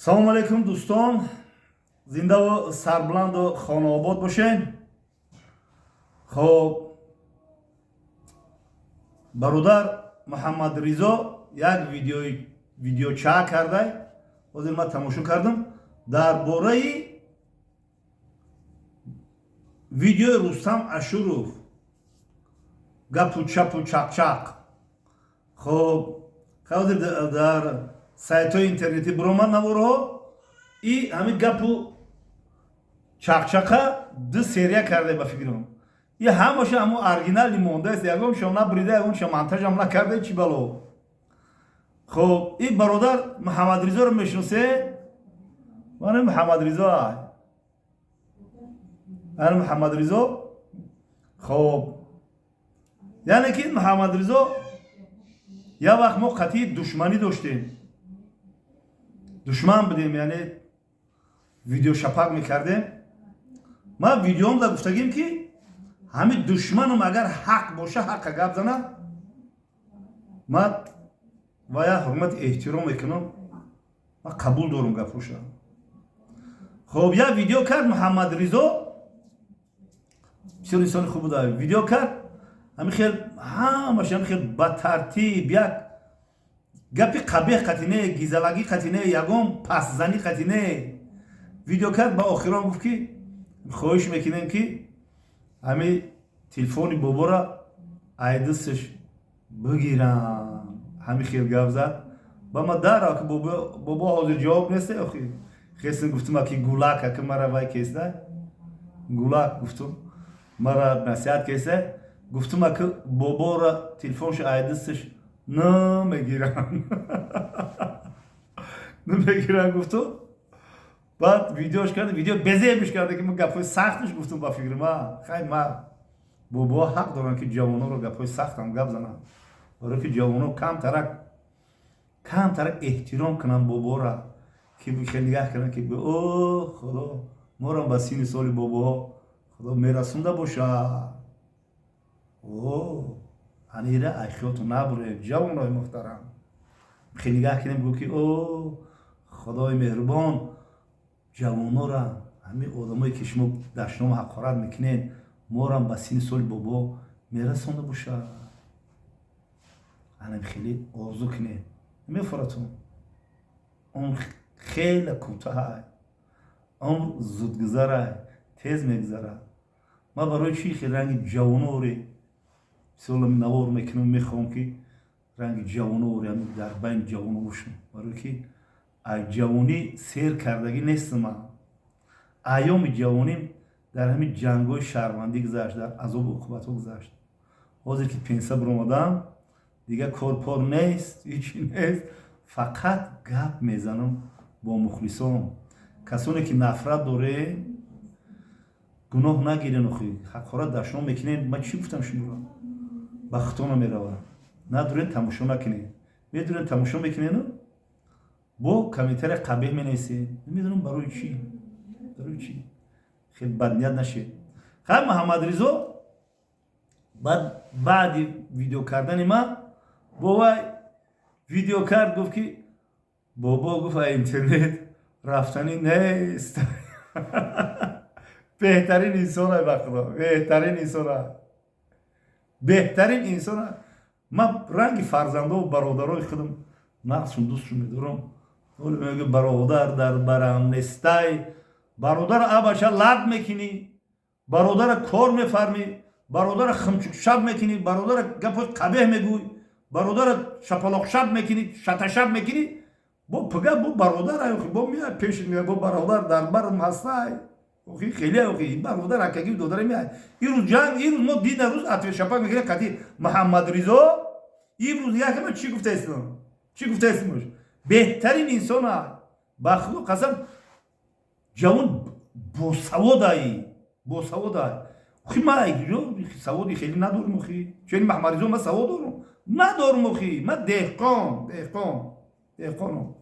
Салому алейкум, дӯстон, зиндаву сарбуланду хонаобод бошед. Хоб, бародар Муҳаммадризо як видеоча кардай, ҳозир ман тамошо кардам, дар бораи видеои Рустам Ашуров, гапу чапу чақчақ. Хоб, ҳозир дар сайтҳои интернетӣ биромад наворҳо и ҳамин гапу чақчақа ду серия карда. Ба фикрам, и ҳамаша ҳамо оригинали мондааст, ягоншо набрида, ягоншо монтажам накарда. Чӣ бало? Хоб, и бародар Муҳаммадризоро мешиносе? Мана Муҳаммадризо, ана Муҳаммадризо. Хоб, яъне ки Муҳаммадризо як вақт мо қатъи душманӣ доштем, душман будем, яъне видеошапак мекардем. Ман видеомда гуфтагим, ки ҳамин душманам агар ҳақ боша, ҳаққа гап зана, ман вая ҳурмати эҳтиром мекунам, ман қабул дорам гапоша. Хоб, як видео кард Муҳаммадризо, бисёр инсони хуб буда. Видео кард, ҳамин хел ҳамаш ҳамин хел ба тартиб, як гапи қабеҳ қатӣ не, гизалагӣ қатӣ не, ягон пастзанӣ қатӣ не видео кард. Ба охирон гуфт, ки хоҳиш мекунем, ки ҳамин телефони бобора айдисш бигирам. Ҳамин хел гап зад. Ба ма дара ки бобо ҳозир ҷавоб несте. Охи хесн гуфтум, аки гулак, аки мара вай кесда гулак, гуфтум, мара насиҳат кеса. Гуфтум, аки бобора телефоншо айдисш намегирам, намегирам, гуфтум. Баъд видеош кард, видео безебиш карда, ки ма гапҳои сахташ гуфтум. Ба фикри ма, хай, ма бобоҳо ҳақ доранд, ки ҷавононро гапҳои сахтам гап зананд, барое ки ҷавонон камтарак камтарак эҳтиром кунанд боборо, ки хел нигаҳ кунанд, ки о Худо, морам ба синни соли бобоҳо Худо мерасонда бошад. О анира айхиёту набурем, ҷавонои муҳтарам, хел нигаҳ кунем, гӯ ки о Худои меҳрубон, ҷавонора, ҳамин одамое ки шумо дашному ҳақорат мекунед, морам ба синни соли бобо мерасонда бошад. Анам хеле орзу кунед, мефоратун. Умр хеле кӯтоҳай, умр зудгузарай, тез мегузарад. Ман барои чӣ хел ранги ҷавоноре мисол навор мекунам? Мехоҳам, ки ранги ҷавоноре дар байни ҷавоно бошам, барое ки аз ҷавонӣ сер кардагӣ нестам. Ман айёми ҷавоним дар ҳамин ҷангҳои шаҳрвандӣ гузашт, дар азобу уқубатҳо гузашт. Ҳозир ки пенсия биромадам, дигар корпор нест, ҳичи нест, фақат гап мезанам бо мухлисон. Касоне ки нафрат доред, гуноҳ нагирен. Охи ҳақорат дашном мекунед. Ман чӣ гуфтам шуморо? Ба хато намеравад. Надурен, тамошо накунед. Медурен, тамошо мекунену бо комментария қабеҳ менависед. Намедонам барои чӣ, барои чӣ. Хеле бадният нашед. Хай, Муҳаммадризо баъд баъди видео кардани ман бо вай видео кард, гуфт, ки бобо, гуфт, а интернет рафтанӣ нест. Беҳтарин инсона, ба Худо, беҳтарин инсона, беҳтарин инсона. Ман ранги фарзандову бародарои худам нақшун дӯстшун медорам. Мега, бародар дар барам нестай. Бародара абаша лад мекунӣ, бародара кор мефармӣ, бародара химчукшаб мекунӣ, бародара гапҳои қабеҳ мегӯй, бародара шапалоқшаб мекунӣ, шаташаб мекунӣ. Бо пига бо бародар, бо меяй пеши меяй, бо бародар дар барам ҳастай. Охи хеле, охи бародар, акаги, додари меяй. Ирӯз ҷанг, ирӯз мо дина рӯз ответ-шапак мекунем қати Муҳаммадризо. Имрӯз якама чӣ гуфтаистам, чӣ гуфтаистимош? Беҳтарин инсона, ба Худо қасам, ҷавон босаводай, босаводай. Охи ма саводи хеле надорам. Охи чун Маҳмадризо ман савод дорам, надорам. Охи ман деҳқон, деҳқон, деҳқонам.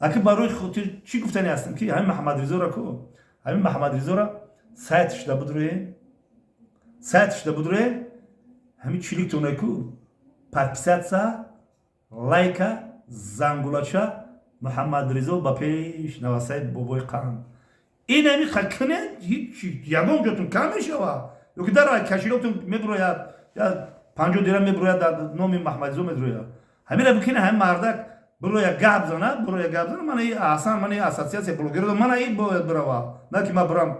Аки барои хотир чӣ гуфтани ҳастам, ки ҳамин Маҳамадризоро ку, ҳамин Маҳамадризоро сайт шуда будруе, сайт шуда будруе, ҳамин чиликтона ку, подписаться, лайка, зангулача. Муҳаммадризо ба пеш, навасаи бобои қанд. Ин ами кунед, ҳичи ягон ҷотун кам мешава, ё ки дар кошелёк тун мебурояд, я 50 дирам мебурояд, дар номи Маҳмадризо медурояд. Ҳамира бикине, ҳамин мардак буроя гап зана, буроя гап зана. Мана и асан, мана и ассотсиатсия блогерро, мана и бояд бирава, на ки ман бирам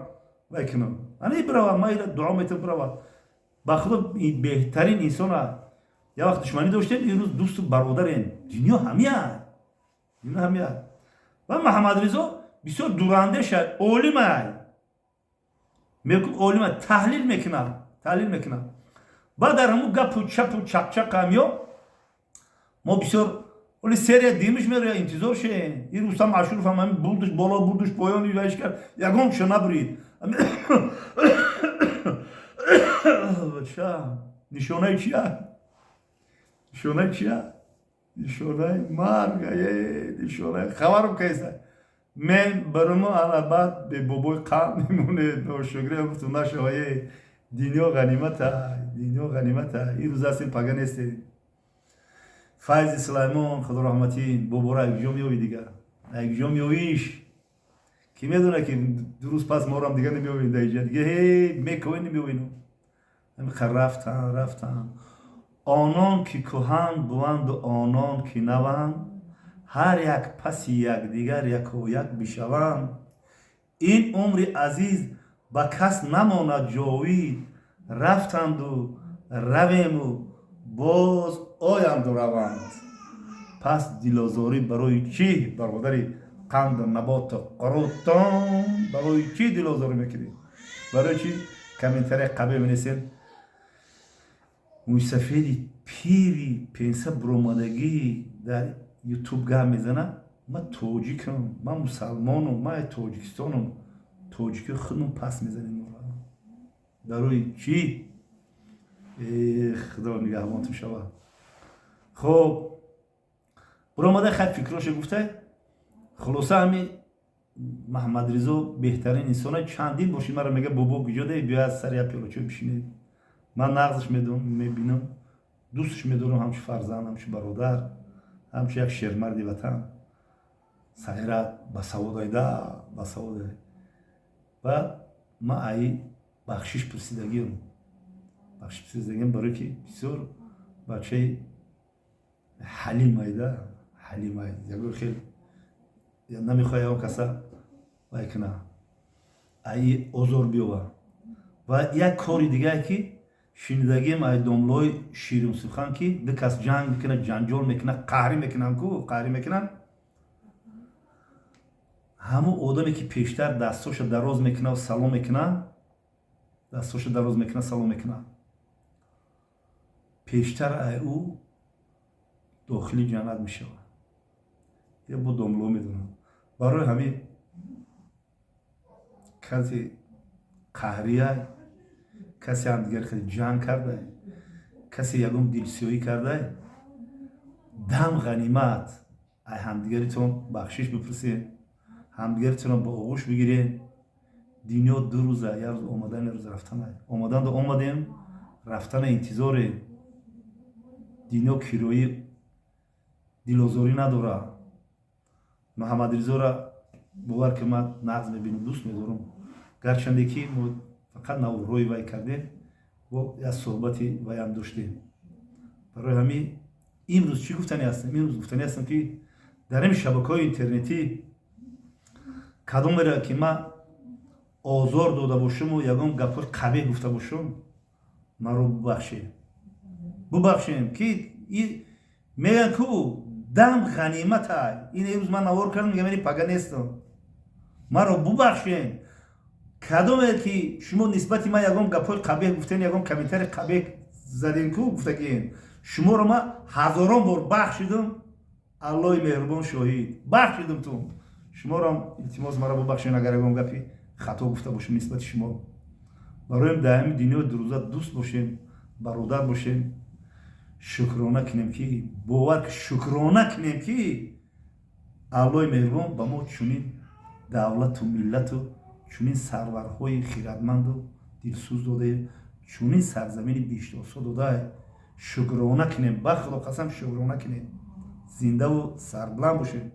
вай кунам. Мана и бирава, ма ира дуо метам, бирава. Ба худо, беҳтарин инсона. Я вақт душманӣ доштем, имрӯз дӯсту бародарем. Дунё ҳамия, дунё ҳамия. Ва Маҳамадризо бисёр дурандеша, олимай, мегӯ, олима, таҳлил мекунад, таҳлил мекунад. Баъд дар ҳамун гапу чапу чақчақам ё мо бисёр оли серия димиш мероя, интизор шен. Ин Рустам Ашуров ҳам ҳамин бурдуш боло, бурдуш поён, вайш кард, ягон чо набурид. Бача, нишонаи чия? Нишонаи чия? Нишонаи марг, нишонаи хабарам кайса. Мен баромо ана баъд бебобои қанд мемонед, ношукрӣ гуфтум нашава. Е, дунё ғанимата, дунё ғанимата. Ин рӯз ҳастем, пага нестем. Файзи Сулаймон, худо раҳматӣ, бобора якҷо меёвӣ, дигар якҷо меёвиш. Ки медона, ки 2 рӯз пас морам дигар намеёвем дар иҷа, дига ҳе мекове, намеёвину. Ҳамиқа рафтан, рафтан. Онон ки кӯҳан буванду онон ки наванд, ҳар як паси якдигар якояк бишаванд. Ин умри азиз ба кас намонад ҷовид, рафтанду равему боз оянду раванд. Пас дилозорӣ барои чӣ, бародари қанду наботу қурутон? Барои чӣ дилозорӣ мекунед? Барои чӣ комментария қабеҳ менесед? Мӯйсафеди пири пенса буромадагӣ дар Ютуб гап мезанад. Ман тоҷикам, ман мусалмонам, ман тоҷикистонам. Тоҷики худмон пас мезанем. Барои чӣ? Худо нигаҳбонтон шавад. Хоб, буромада, хай, фикроша гуфта. Хулоса, ҳами Маҳамадризо беҳтарин инсона. Чандин боши мара мега: «Бобо, куҷо даи? Биё, аз сари як пиёлачой бишинед». Ман нағзаш мебинам, дӯстш медорам, ҳамчу фарзанд, ҳамчу бародар, ҳамчу як шермарди ватан. Сайра басаводайда, басаводай. Ва ман аи бахшиш пурсидагиам, бахшиш пурсидагиам, барое ки бисёр бачаи ҳалимайда, ҳалимай. Ягон хел намехоҳа ягон каса вай куна, аи озор биёва. Ва як кори дигае, ки шинидагиам ай домлои ширинсухан, ки ду кас ҷанг мекунад, ҷанҷол мекунад, қаҳрӣ мекунанд ку, қаҳрӣ мекунанд, ҳамун одаме ки пештар дастоша дароз мекунад, салом мекунад, дастоша дароз мекунад, салом мекунад, пештар ай ӯ дохили ҷаннат мешавад. Я бо домло медонам. Барои ҳамин касе қаҳрияй, касе ҳамдигар хеле ҷанг кардай, касе ягон дилсиёҳӣ кардай, дам ғанимат, ай ҳамдигаритон бахшиш бипурсед, ҳамдигаритонро ба оғӯш бигиред. Дунё 2 рӯза, як рӯз омадан, як рӯз рафтана. Омаданда омадем, рафтана интизорем. Дунё кироӣ, дилозорӣ надорад. Муҳаммадризоро бовар ки ман нағз мебинам, дӯст медорам, гарчанде ки мо фақат наворҳои вай кардем, бо як суҳбати вайам доштем. Барои ҳамин имрӯз чӣ гуфтани ҳастем? Имрӯз гуфтани ҳастем, ки дар ин шабакаҳои интернетӣ кадомеро ки ман озор дода бошуму ягон гапҳои қабеҳ гуфта бошум, маро бубахшед, бубахшем. Ки мегӯянд ку, дам ғанимата. Ин имрӯз ман навор кардам, мегам, ини пага нестам. Маро бубахшем, кадоме ки шумо нисбати ман ягон гапҳои қабеҳ гуфтен, ягон комментарий қабеҳ задем ку, гуфтагиен. Шуморо ман ҳазорон бор бахшидум, Аллоҳи меҳрубон шоҳид, бахшидум ту шуморам. Илтимос, маро бубахшед, агар ягон гапи хато гуфта бошем нисбати шумо. Бароем дар ҳамин дунёи 2 рӯза дӯст бошем, бародар бошем, шукрона кунем, ки бовар, шукрона кунем, ки Аллоҳи меҳрубон ба мо чунин давлату миллату чунин сарварҳои хирадманду дилсӯз додаем, чунин сарзамини биҳиштосо додае. Шукрона кунем, ба Худо қасам, шукрона кунем, зиндаву сарбуланд бошем.